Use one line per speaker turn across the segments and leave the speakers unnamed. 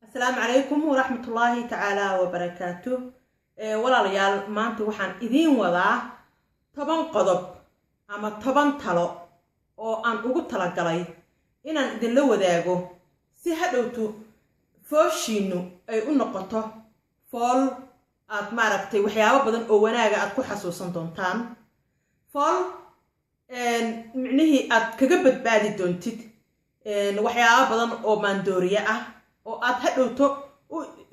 Asalaamu calaykum waraxmatullaahi tacaala wabarakaatu. Walaalayaal, maanta waxaan idiin wadaa 10 qodob ama 10 talo oo aan ugu talagalay inaan idinla wadaago si hadhowtu fooshiinu ay u noqoto fool aad maaragtay waxyaabo badan oo wanaaga aad ku xasuusan doontaan, fool micnihii aad kaga badbaadi doontid waxyaabo badan oo maandooriye ah oo aad hadhowto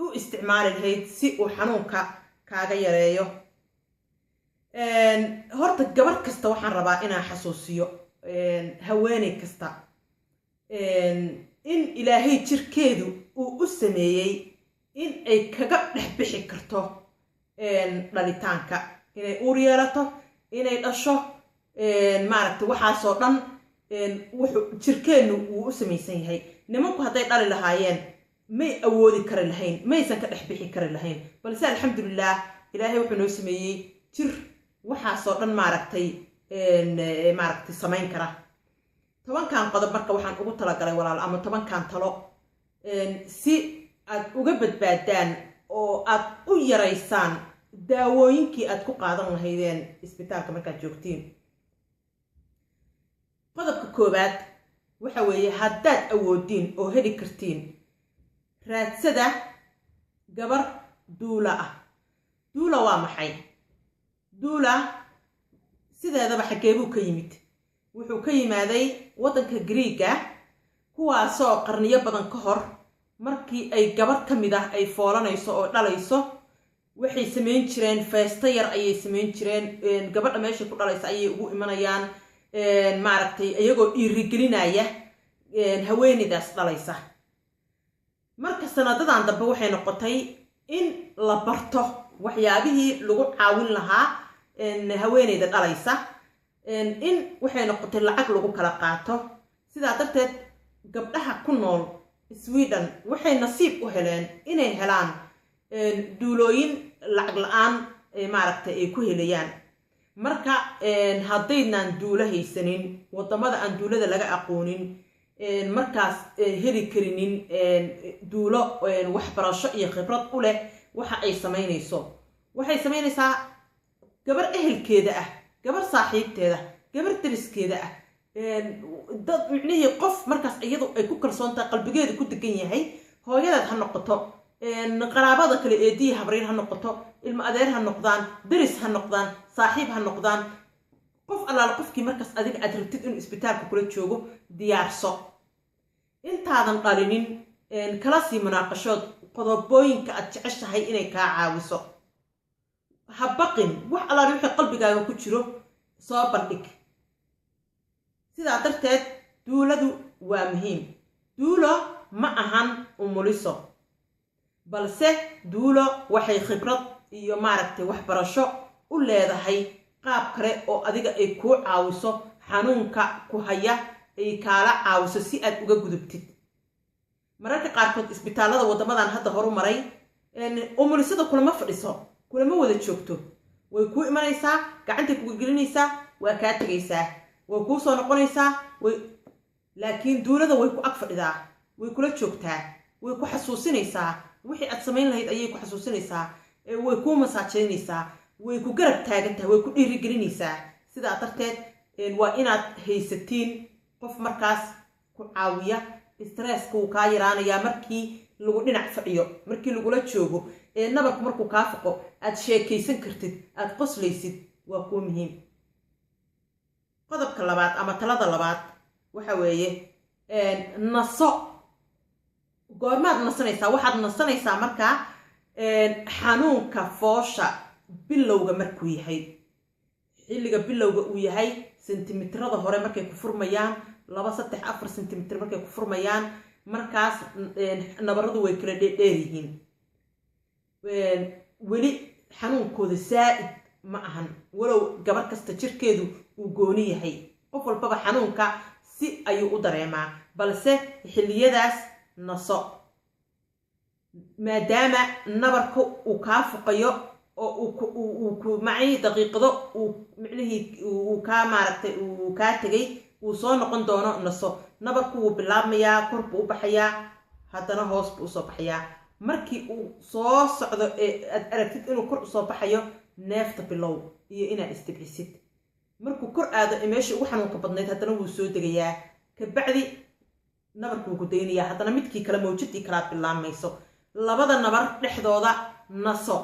u isticmaali lahayd si uu xanuunka kaaga yareeyo. Horta gabar kasta waxaan rabaa inaan xasuusiyo, haweeney kasta, in Ilaahay jirkeedu uu u sameeyey in ay kaga dhex bixi karto dhalitaanka, inay uur yeelato, inay dhasho, maaragtay, waxaasoo dhan wuxuu jirkeennu wuu u samaysan yahay. Nimanku hadday dhali lahaayeen may awoodi kari lahayn, maysan ka dhex bixi kari lahayn, balse alxamdulilah, Ilaahay wuxuu noo sameeyey jir waxaasoo dhan maaragtay samayn kara. 10-kan qodob marka waxaan ugu talagalay, walaal, ama 10-kan talo, si aad uga badbaadaan oo aad u yaraysaan daawooyinkii aad ku qaadan lahaydeen isbitaalka markaad joogtiin. Qodobka koowaad waxa weeye, haddaad awoodiin oo heli kartiin, raadsada gabar doula ah. Doula waa maxay? Doula sideedaba xageebuu ka yimid? Wuxuu ka yimaaday waddanka Griiga, kuwaasoo qarniyo badan ka hor markii ay gabar ka mid ah ay foolanayso oo dhalayso, waxay samayn jireen feesto yar ayay samayn jireen. Gabadha meeshay ku dhalaysa ayay ugu imanayaan, maaragtay, iyagoo dhiirigelinaya haweeneydaas dhalaysa. Marka sanadadan dambe waxay noqotay in la barto waxyaabihii lagu caawin lahaa haweeneyda dhalaysa, in waxay noqotay lacag lagu kala qaato. Sidaa darteed gabdhaha ku nool Sweden waxay nasiib u heleen inay helaan doulooyin lacag la-aan, maaragtay, ay ku helayaan. Marka haddaydnaan doula haysanin, wadamada aan doulada laga aqoonin, markaas heli karinin doulo waxbarasho iyo khibrad u leh, waxa ay samaynayso, waxay samaynaysaa gabar ehelkeeda ah, gabar saaxiibteeda, gabar dariskeeda ah, dad micnihii qof markaas iyadu ay ku kalsoon tahay, qalbigeedu ku degan yahay, hooyadeed ha noqoto, qaraabada kale, eediyi habriir ha noqoto, ilmo adeer ha noqdaan, daris ha noqdaan, saaxiib ha noqdaan, qof allaala qofkii markaas adiga aad rabtid inuu isbitaalka kula joogo diyaarso. Intaadan dhalinin kala sii munaaqashood qodobooyinka aad jeceshahay inay kaa caawiso. Ha baqin, wax allaala wixii qalbigaaga ku jiro soo bandhig. Sidaa darteed douladu waa muhiim. Doulo ma ahan umuliso, balse doulo waxay khibrad iyo, maaragtay, waxbarasho u leedahay qaab kale oo adiga ay kuu caawiso xanuunka ku haya, ay kaala caawiso si aad uga gudubtid. Mararka qaarkood isbitaallada waddamadan hadda horu maray, umulisada kulama fadhiso, kulama wada joogto. Way kuu imanaysaa, gacantay kuga gelinaysaa, waa kaa tegaysaa, way kuu soo noqonaysaa way. Laakiin doulada way ku ag fadhidaa, way kula joogtaa, way ku xasuusinaysaa wixii aad samayn lahayd ayay ku xasuusinaysaa, way kuu masaajeynaysaa, way ku garab taagan tahay, way ku dhiirigelinaysaa. Sidaa darteed waa inaad haysatiin qof markaas ku caawiya. Stresska wuu kaa yaraanayaa markii lagu dhinac fadhiyo, markii lagula joogo, ee nabarku markuu kaa foqo aad sheekaysan kartid, aad qoslaysid. Waa kuwa muhiim. Qodobka labaad ama talada labaad waxa weeye naso. Goormaad nasanaysaa? Waxaad nasanaysaa markaa xanuunka foosha bilowga markuu yahay, xilliga bilowga uu yahay, sentimitrada hore markay ku furmayaan, 2, 3, 4 sentimitir markay ku furmayaan. Markaas nabaradu way kala dheerdheer yihiin, weli xanuunkooda saa-id ma ahan, walow gabar kasta jirkeedu uu gooni yahay, qof walbaba xanuunka si ayuu u dareemaa, balse xilliyadaas naso, maadaama nabarka uu kaa fuqayo oo uu ku macnihii daqiiqado uu micnihii uu kaa, maaragtay, uu kaa tegay, uu soo noqon doono. Naso, nabarku wuu bilaabmayaa, kor buu u baxayaa. Haddana hoos buu usoo baxayaa. Markii uu soo socdo ee aad aragtid inuu kor usoo baxayo, neefta bilow iyo inaad isdibcisid. Markuu kor aado ee meeshii ugu xanuunka badnayd, haddana wuu soo degayaa. Kabacdi nabarkuu ku daynayaa, haddana midkii kale, mawjadii kalaad bilaamayso. Labada nabar dhexdooda naso,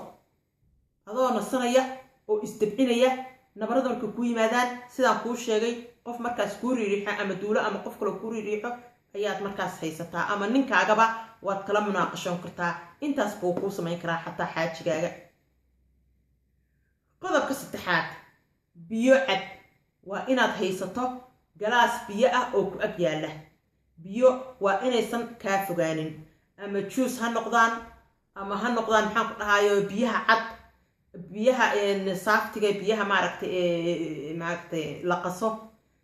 adoo nasanaya oo isdabcinaya. Nabarada markay kuu yimaadaan, sidaan kuu sheegay, qof markaas kuu riiriixo ama duulo ama qof kaloo kuu riiriixo ayaad markaas haysataa, ama ninkaagaba waad kala munaaqashoon kartaa. Intaas buu kuu samayn karaa, xataa xaajigaaga. Qodobka saddexaad, biyo cab. Waa inaad haysato galaas biyo ah oo ku ag yaalla. Biyo waa inaysan kaa fogaanin, ama juice ha noqdaan ama ha noqdaan, maxaan ku dhahayo, biyaha cad, biyaha saaftiga, biyaha maaragtay la qaso.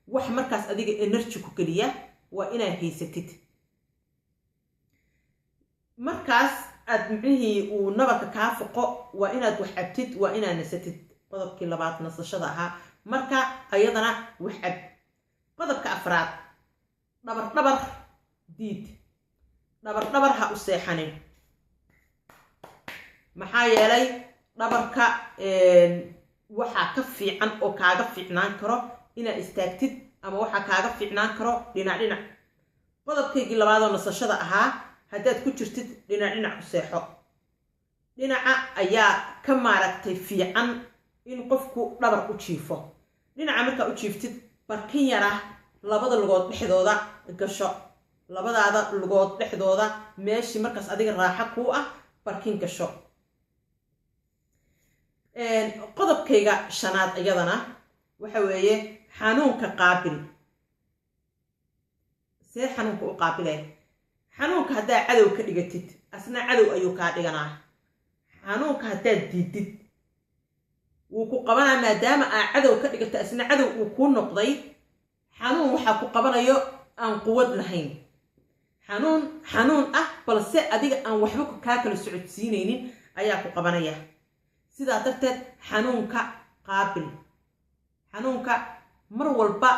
Wax markaas adiga energy ku geliya waa inaad haysatid. Markaas aad micnihii uu nabarka kaa foqo, waa inaad wax cabtid, waa inaad nasatid. Qodobkii labaad nasashada ahaa, marka ayadana wax cab. Qodobka afraad, dhabar dhabar diid. Dhabar dhabar ha u seexanin. Maxaa yeelay, dhabarka waxaa ka fiican oo kaaga fiicnaan karo inaad istaagtid, ama waxaa kaaga fiicnaan karo dhinac dhinac. Qodobkaygii labaadoo nasashada ahaa haddaad ku jirtid, dhinac dhinac u seexo. Dhinaca ayaa ka maaragtay fiican in qofku dhabar u jiifo. Dhinaca markaa u jiiftid, barkin yara labada lugood dhexdooda gasho. Labadaada lugood dhexdooda, meeshii markaas adiga raaxo kuu ah, barkin gasho. Qodobkayga shanaad iyadana waxa weeye xanuunka qaabil. See xanuunka u qaabile? Xanuunka haddaad cadow ka dhigatid, asna cadow ayuu kaa dhiganaa. Xanuunka haddaad diidid, wuu ku qabanaa. Maadaama aa cadow ka dhigato, asna cadow uu kuu noqday. Xanuun waxaa ku qabanayo aan quwad lahayn, xanuun xanuun ah balse adiga aan waxba kaa kala socodsiinaynin ayaa ku qabanaya. Sidaa darteed xanuunka qaabil. Xanuunka mar walba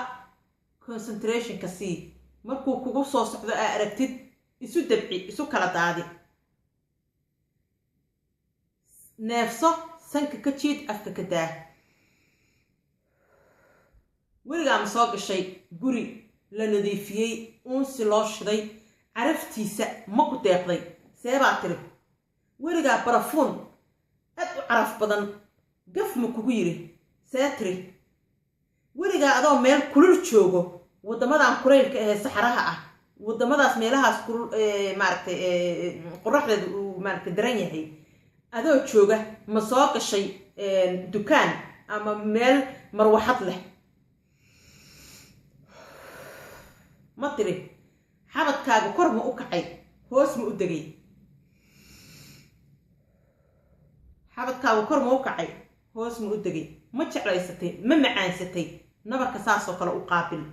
concentrationka sii. Markuu kugu soo socdo aa aragtid, isu dabci, isu kala daadi, neefso, sanka ka jiid, afka ka daa. Weligaa ma soo gashay guri la nadiifiyey, uunsi loo shiday, caraftiisa ma ku deeqday? Seebaa tiri? Weligaa barafuun aad u caraf badan gaf ma kugu yiri? See tiri? Weligaa adoo meel kulul joogo, waddamadan kulaylka ahee saxaraha ah, waddamadaas meelahaas kulul, maaragtay, qoraxdeeda uu maaragtay daran yahay, adoo jooga ma soo gashay dukaan ama meel marwaxad leh? Ma tiri? Xabadkaaga kor ma u kacay, hoos ma u degay? Xabadkaaga kor ma u kacay, hoos ma u degay? Ma jeclaysatay? Ma macaansatay? Nabarka saasoo kale u qaabil.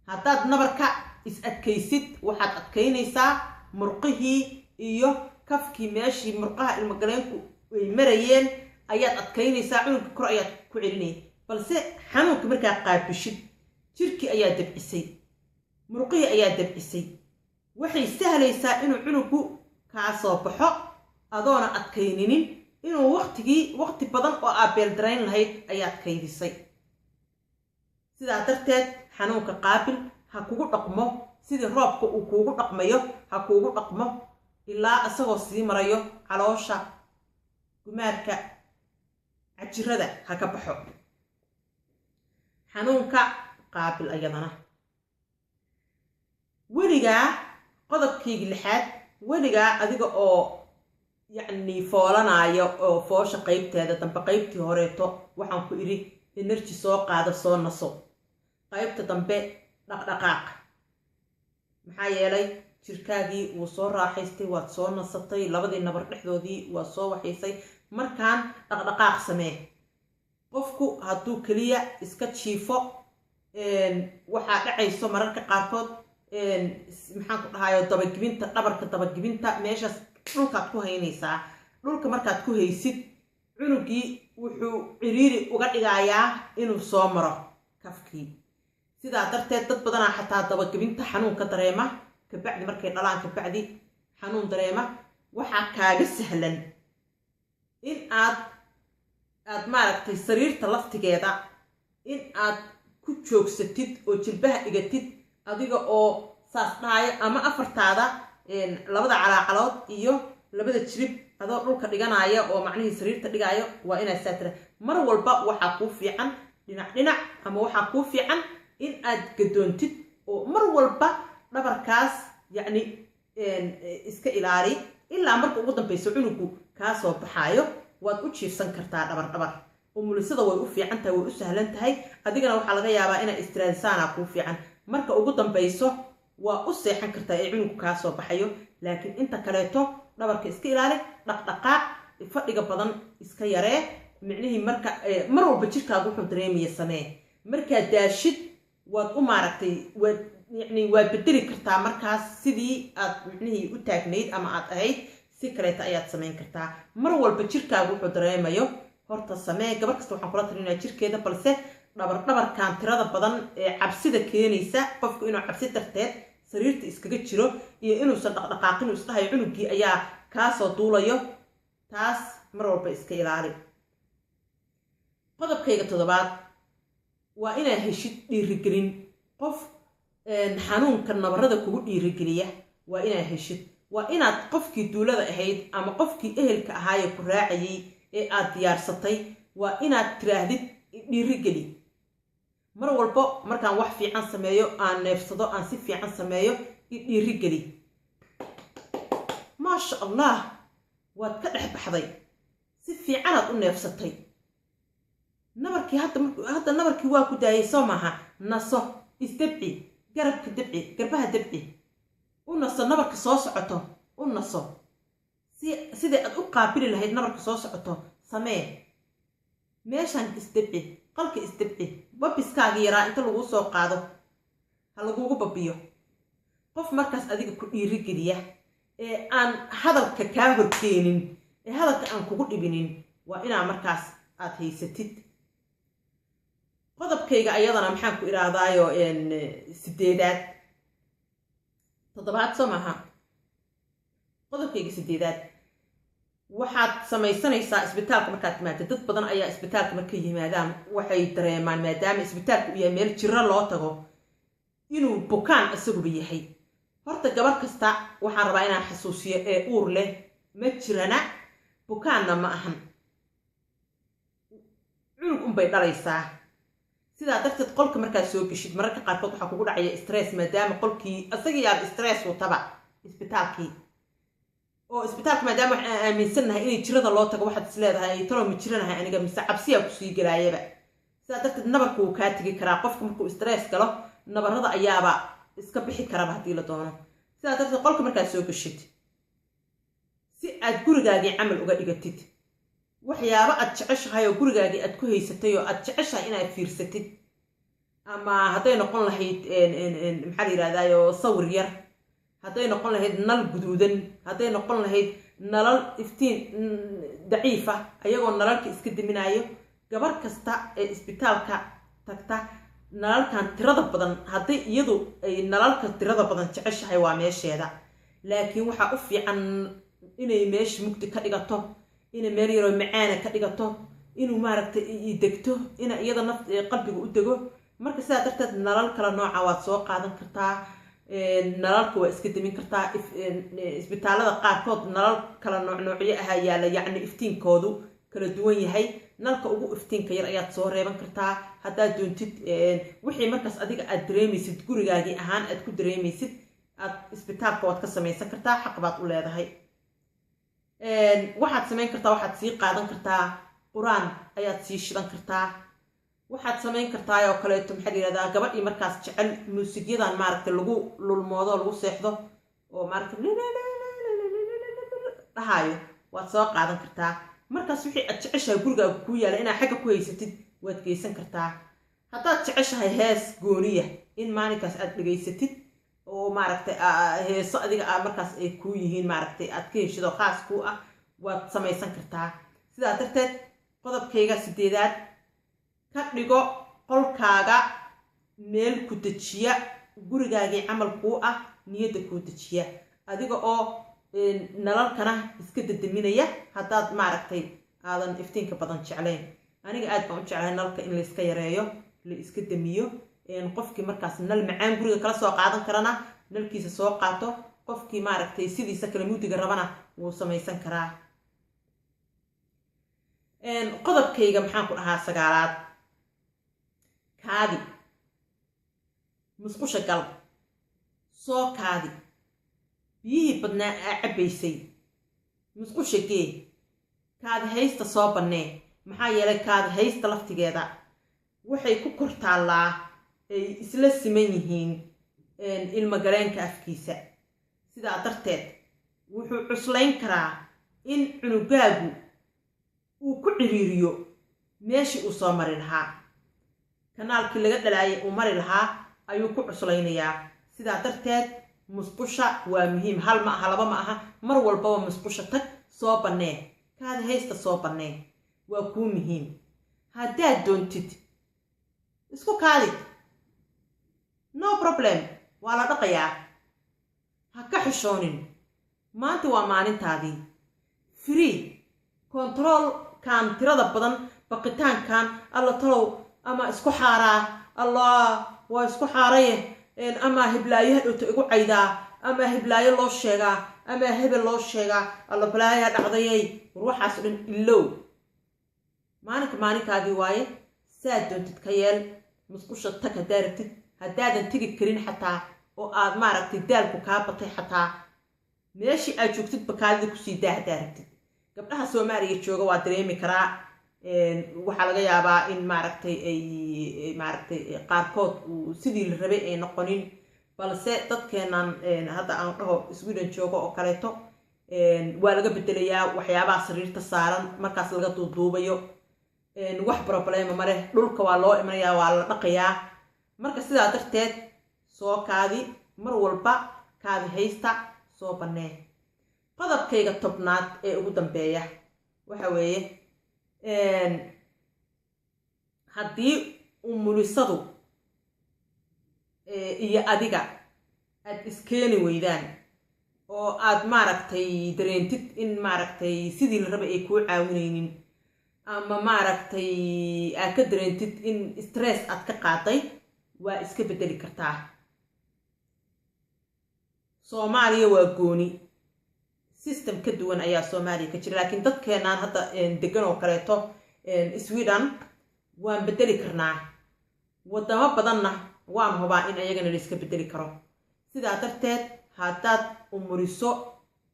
Haddaad nabarka is adkaysid, waxaad adkaynaysaa murqihii iyo kafkii, meeshii murqaha ilmogaleenku ay marayeen ayaad adkaynaysaa, cunuga kor ayaad ku celinaya. Balse xanuunka markaa qaabishid, jirkii ayaa dabcisay, murqihii ayaa dabcisay, waxay sahlaysaa inuu cunugu kaa soo baxo adoona adkayninin, inuu waqtigii waqti badan oo aa beeldarayn lahayd ayaad kaydisay. Sidaa darteed xanuunka qaabil. Ha kugu dhaqmo sidii roobka uu kuugu dhaqmayo, ha kuugu dhaqmo ilaa isagoo sii marayo caloosha, gumaarka, cajirada ha ka baxo. Xanuunka qaabil ayadana. Weligaa, qodobkaygii lixaad, weligaa adiga oo yacni foolanaayo oo foosha qaybteeda dambe, qaybtii horeeto waxaan ku idhi energy soo qaado, soo naso. Qaybta dambe dhaqdhaqaaq. Maxaa yeelay, jirkaagii wuu soo raaxaystay, waad soo nasatay, labadii nabar dhexdoodii waad soo waxaysay, markaan dhaqdhaqaaq samee. Qofku hadduu keliya iska jiifo, waxaa dhacayso mararka qaarkood, maxaan ku dhahayo, dabagibinta dhabarka, dabagibinta meeshaas dhulkaad ku haynaysaa. Dhulka markaad ku haysid, cunugii wuxuu ciriiri uga dhigayaa inuu soo maro kafkii. Sidaa darteed dad badanaa xataa dabagibinta xanuunka dareema. Kabacdi markay dhalaan kabacdi xanuun dareema, waxaa kaaga sahlan in aad maaragtay sariirta laftigeeda in aad ku joogsatid oo jilbaha dhigatid, adiga oo saas dhahaayo, ama afartaada labada calaacalood iyo labada jirib adoo dhulka dhiganaya oo macnihii sariirta dhigaayo. Waa inaad saa tira mar walba. Waxaa kuu fiican dhinac dhinac, ama waxaa kuu fiican in aad gadoontid oo mar walba dhabarkaas yacni iska ilaali ilaa marka ugu dambeyso cunugu kaa soo baxaayo. Waad u jiifsan kartaa dhabar dhabar. Umulisada way u fiican tahay, way u sahlan tahay. Adigana waxaa laga yaabaa inaa istiraadisaana kuu fiican. Marka ugu dambeyso waa u seexan kartaa ee cunugu kaa soo baxayo, laakiin inta kaleeto dhabarka iska ilaali, dhaqdhaqaaq fadhiga badan iska yaree. Micnihii marka mar walba jirkaagu wuxuu dareemaya samee. Markaad daashid waad u maaragtay, waad yacni waad bedeli kartaa markaas sidii aad micnihii u taagnayd ama aad ahayd, si kaleeta ayaad samayn kartaa. Mar walba jirkaagu wuxuu dareemayo horta samee. Gabar kasta waxaan kula talinaya jirkeeda, balse dhabar dhabarkan tirada badan ee cabsida keenaysa qofku inuu cabsi darteed sariirta iskaga jiro iyo inuusan dhaqdhaqaaqin, isdhahayo cunugii ayaa kaasoo duulayo, taas mar walba iska ilaali. Qodobkayga toddobaad waa inaad heshid dhiirigelin. Qof xanuunka nabarada kugu dhiirigeliya waa inaad heshid. Waa inaad qofkii duulada ahayd ama qofkii ehelka ahaayee ku raacayay ee aad diyaarsatay waa inaad tiraahdid dhiirigeli mar walbo. Markaan wax fiican sameeyo, aan neefsado, aan si fiican sameeyo, i dhiirigeli. Maasha Allah, waad ka dhex baxday, si fiicanaad u neefsatay nabarkii. Hadda nabarkii waa ku daayay, soo maaha? Naso, isdebci, garabka debci, garbaha debci, u naso nabarka soo socoto, u naso. Si sidii aad u qaabili lahayd nabarka soo socoto samee. Meeshaan isdebci, qalka isdebci, babiskaagi yaraa inta laguu soo qaado ha lagugu babiyo. Qof markaas adiga ku dhiirigeliya ee aan hadalka kaa horkeenin, ee hadalka aan kugu dhibinin, waa inaa markaas aad haysatid. Qodobkayga ayadana maxaan ku idhaahdaayo sideedaad, toddobaad soo maaha? Qodobkayga sideedaad, waxaad samaysanaysaa isbitaalka markaad timaado. Dad badan ayaa isbitaalka markay yimaadaan waxay dareemaan, maadaama isbitaalku uu yahay meel jiro loo tago, inuu bukaan isaguba yahay. Horta gabar kasta waxaan rabaa inaan xasuusiyo ee uur leh, ma jirana, bukaanna ma ahan, cunug unbay dhalaysaa. Sidaa darteed qolka markaad soo geshid, mararka qaarkood waxaa kugu dhacaya stress, maadaama qolkii isaga yaaba stress wataba isbitaalkii oo isbitaalka, maadaama waxaan aaminsannahay inay jirada loo tago, waxaad is leedahay talo ma jiranahay aniga mise cabsiyaa kusii galaayaba. Sidaa darteed nabarka wuu kaa tegi karaa. Qofka markuu stress galo nabarada ayaaba iska bixi karaba haddii la doono. Sidaa darteed qolka markaad soo geshid, si aad gurigaagii camal uga dhigatid, waxyaabo aad jeceshahay oo gurigaagii aad ku haysatay oo aad jeceshahay inaad fiirsatid, ama hadday noqon lahayd maxaa la yidhahdayo sawir yar, hadday noqon lahayd nal guduudan, hadday noqon lahayd nalal iftiin daciifa, ayagoo nalalka iska diminaayo. Gabar kasta ee isbitaalka tagta, nalalkan tirada badan, hadday iyadu ay nalalka tirada badan jeceshahay waa meesheeda, laakiin waxaa u fiican inay meesha mugdi ka dhigato, inay meel yaroo macaana ka dhigato, inuu maaragtay degto, ina iyada naf qalbiga u dego. Marka sidaa darteed nalal kale nooca waad soo qaadan kartaa, nalalka waa iska demin kartaa. Isbitaalada qaarkood nalal kala noocnoocyo ahaa yaalla, yacni iftiinkoodu kala duwan yahay. Nalka ugu iftiinka yar ayaad soo reeban kartaa haddaad doontid. Wixii markaas adiga aad dareemaysid gurigaagii ahaan aad ku dareemaysid, aad isbitaalka waad ka samaysan kartaa, xaq baad u leedahay. Waxaad samayn kartaa, waxaad sii qaadan kartaa qur-aan ayaad sii shidan kartaa. Waxaad samayn kartaa oo kaleeto maxaa la yihahdaa, gabadhii markaas jecel muusigyadan maaragtay lagu lulmoodo, lagu seexdo oo maaragtay dhahaayo, waad soo qaadan kartaa. Markaas wixii aad jeceshahay gurigaaga kuu yaala inaad xagga ku haysatid waad geysan kartaa. Haddaad jeceshahay hees gooniya in maalinkaas aad dhegaysatid oo maaragtay heeso adiga a markaas ay kuu yihiin, maaragtay aad ka heshid oo khaas kuu ah, waad samaysan kartaa. Sidaa darteed qodobkayga sideedaad, ka dhigo qolkaaga meel ku dejiya, gurigaagii camal kuu ah. Niyadda kuu dejiya adiga oo nalalkana iska dadaminaya haddaad maaragtay aadan iftiinka badan jeclayn. Aniga aad baan u jeclahay nalka in layska yareeyo, la iska damiyo. Qofkii markaas nal macaan guriga kala soo qaadan karana nalkiisa soo qaato, qofkii maaragtay sidiisa kale mugdiga rabana wuu samaysan karaa. Qodobkayga maxaan ku dhahaa sagaalaad, kaadi, musqusha gal, soo kaadi biyihii badnaa aa cabbaysay, musqusha gee, kaadi haysta soo bannee. Maxaa yeelay kaadi haysta laftigeeda waxay ku kor taallaa, ay isla siman yihiin ilmagaleenka afkiisa. Sidaa darteed wuxuu cuslayn karaa in cunugaagu uu ku ciriiriyo meeshii uu soo mari lahaa, kanaalkii laga dhalaayay uu mari lahaa ayuu ku cuslaynayaa. Sidaa darteed musqusha waa muhiim. Hal ma aha, laba ma aha, mar walbaba musqusha tag, soo bannee, kaadi haysta soo bannee, waa kuu muhiim. Haddaad doontid isku kaadi, no problem, waa la dhaqayaa, ha ka xishoonin. Maanta waa maalintaadii free control-kan tirada badan, baqitaankan alla talow ama isku xaaraa, allah waa isku xaaraye, ama hiblaayo hadhowta igu caydaa, ama hiblaayo loo sheegaa, ama hebel loo sheegaa, alla balaayaa dhacdayay. War waxaas dhan ilow. Maalinka maalinkaagii waaye, saad doontid ka yeel. Musqusha tag haddaa rabtid. Haddaadan tegi karin xataa oo aad maaragtay daalku kaa batay, xataa meeshii aad joogtidba kaadida kusii daa haddaa rabtid. Gabdhaha Soomaaliya jooga waa dareemi karaa, waxaa laga yaabaa in maaragtay ay maaragtay qaarkood uu sidii la rabay ay noqonin, balse dadkeenan hadda aan dhaho Sweden joogo oo kaleeto waa laga bedelayaa waxyaabaha sariirta saaran markaas laga duuduubayo. Wax problema ma leh, dhulka waa loo imanayaa, waa la dhaqayaa. Marka sidaa darteed soo kaadi mar walba, kaadi haysta soo bannee. Qodobkayga 10aad ee ugu dambeeya waxa weeye, haddii umulisadu iyo adiga aad iskeeni weydaan oo aad maaragtay dareentid in maaragtay sidii la rabay ay kuu caawinaynin, ama maaragtay aad ka dareentid in stress aad ka qaaday, waa iska bedeli kartaa. Soomaaliya waa gooni, system ka duwan ayaa Soomaaliya ka jira, laakiin dadkeenaan hadda degan oo kaleeto Sweden waan bedeli karnaa. Wadamo badanna waan hubaa in ayagana la iska bedeli karo. Sidaa darteed haddaad umuriso,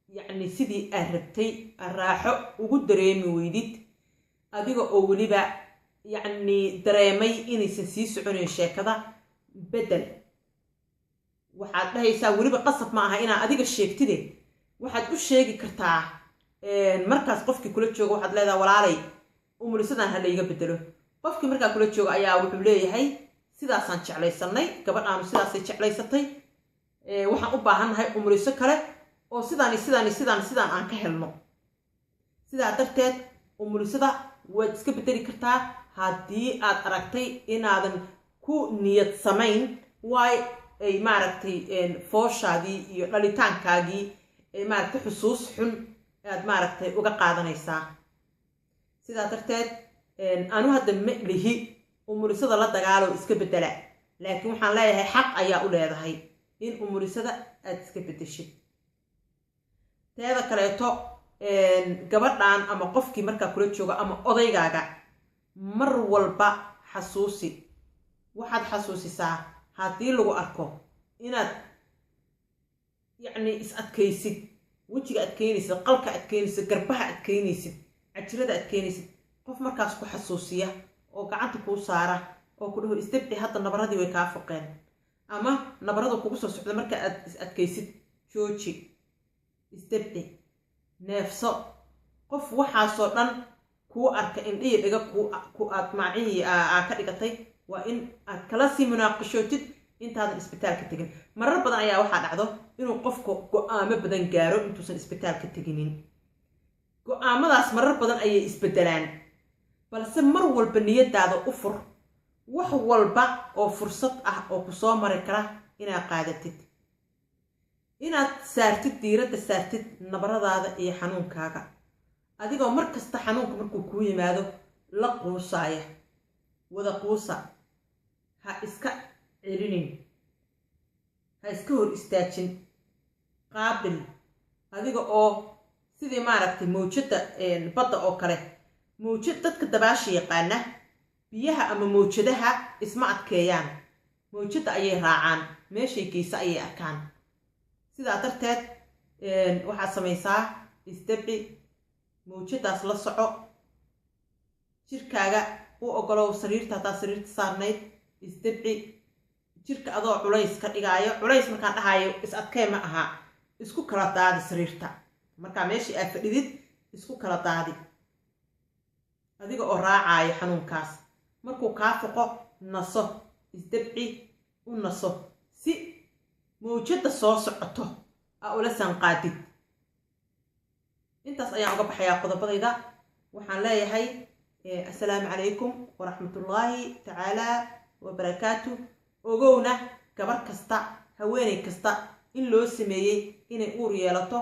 yacni sidii aad rabtay raaxo ugu dareemi weydid, adiga oo weliba yacni dareemay inaysan sii soconayn sheekada, bedel. Waxaad dhahaysaa, weliba qasab ma aha inaad adiga sheegtide, waxaad u sheegi kartaa markaas qofkii kula jooga. Waxaad leedahay, "Walaalay, umulisadan ha layga bedelo." Qofkii markaa kula jooga ayaa wuxuu leeyahay, "Sidaasaan jeclaysanay, gabadhaanu sidaasay jeclaysatay, waxaan u baahannahay umuliso kale oo sidaan sidaan sidaan sidaan aan ka helno." Sidaa darteed umulisada waad iska bedeli kartaa haddii aad aragtay inaadan ku niyad samayn, waay ay maaragtay fooshaadii iyo dhalitaankaagii ay maaragtay xusuus xun aad maaragtay uga qaadanaysaa. Sidaa darteed anu hadda ma lihi umulisada la dagaalo, iska bedela, laakiin waxaan leeyahay xaq ayaa u leedahay in umulisada aad iska bedeshid. Teeda kaleeto, gabadhan ama qofkii markaa kula jooga ama odaygaaga mar walba xasuusi. Waxaad xasuusisaa haddii lagu arko inaad yacni is adkaysid, wejiga adkeynaysid, qalka adkeynaysid, garbaha adkeynaysid, cajirada adkeynaysid, qof markaas ku xasuusiya oo gacanta kuu saara oo ku dhaho, "Isdabci, hadda nabaradii way kaa foqeen," ama nabaradu kugu soo socda marka aad is adkaysid, "Jooji, isdabci, neefso." Qof waxaasoo dhan kuu arka, indhihii dhiga ku aad macihii aa ka dhigatay, waa in aad kala sii munaaqishootid intaadan isbitaalka tegin. Marar badan ayaa waxaa dhacdo inuu qofku go-aamo badan gaaro intuusan isbitaalka teginin. Go-aamadaas marar badan ayay isbedelaan, balse mar walba niyadaada u fur wax walba oo fursad ah oo kusoo mari kara inaad qaadatid. Inaad saartid diiradda, saartid nabaradaada iyo xanuunkaaga, adigoo mar kasta xanuunka markuu kuu yimaado la quusaaya, wada quusa. Ha iska celinin, ha iska hor istaajin, qaabil adiga oo sidii maaragtay mawjadda badda oo kale. Mawjad, dadka dabaasha yaqaana, biyaha ama mawjadaha isma adkeeyaan, mawjadda ayay raacaan, meeshay geysa ayay arkaan. Sidaa darteed waxaad samaysaa isdabci, mawjadaas la soco, jirkaaga u ogolow sariirta haddaad sariirta saarnayd, isdabci jirka adoo culays ka dhigaayo. Culays markaan dhahaayo, is adkee ma aha. Isku kala daadi sariirta markaa meeshii aad fadhidid, isku kala daadi adiga oo raacaayo xanuunkaas. Markuu kaa foqo, naso, isdabci, u naso si mawjadda soo socoto aa ula sanqaadid. Intaas ayaan uga baxayaa qodobadayda. Waxaan leeyahay assalaamu calaykum waraxmatullaahi tacaala wabarakaatu. Ogowna gabar kasta, haweeney kasta in loo sameeyey inay uur yeelato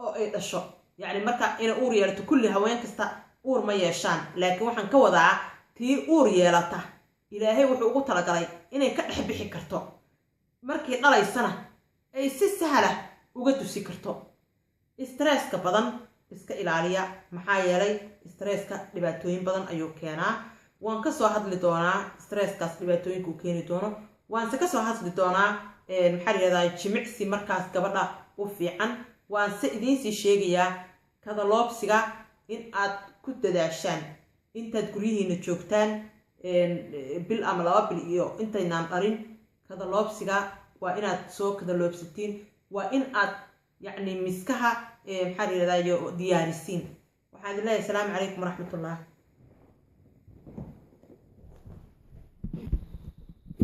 oo ay dhasho. Yacni marka inay uur yeelato, kulli haween kasta uur ma yeeshaan, laakiin waxaan ka wadaa tii uur yeelata Ilaahay wuxuu ugu talagalay inay ka dhex bixi karto, markii dhalaysana ay si sahla uga dusi karto. Stresska badan iska ilaaliya, maxaa yeelay stresska dhibaatooyin badan ayuu keenaa. Waan kasoo hadli doonaa stresskaas dhibaatooyinka uu keeni doono, waanse kasoo hadli doonaa, maxaa la yihahdaa, jimicsi markaas gabadha u fiican. Waanse idiinsii sheegayaa kadaloobsiga in aad ku dadaashaan intaad guryihiina joogtaan bil ama 2 bil iyo intaynaan dhalin. Kadaloobsiga waa inaad soo kadaloobsatiin, waa in aad yacni miskaha, maxaa la yihahdaa, diyaarisiin. Waxaan idin leeyahay asalaamu calaykum waraxmatullah.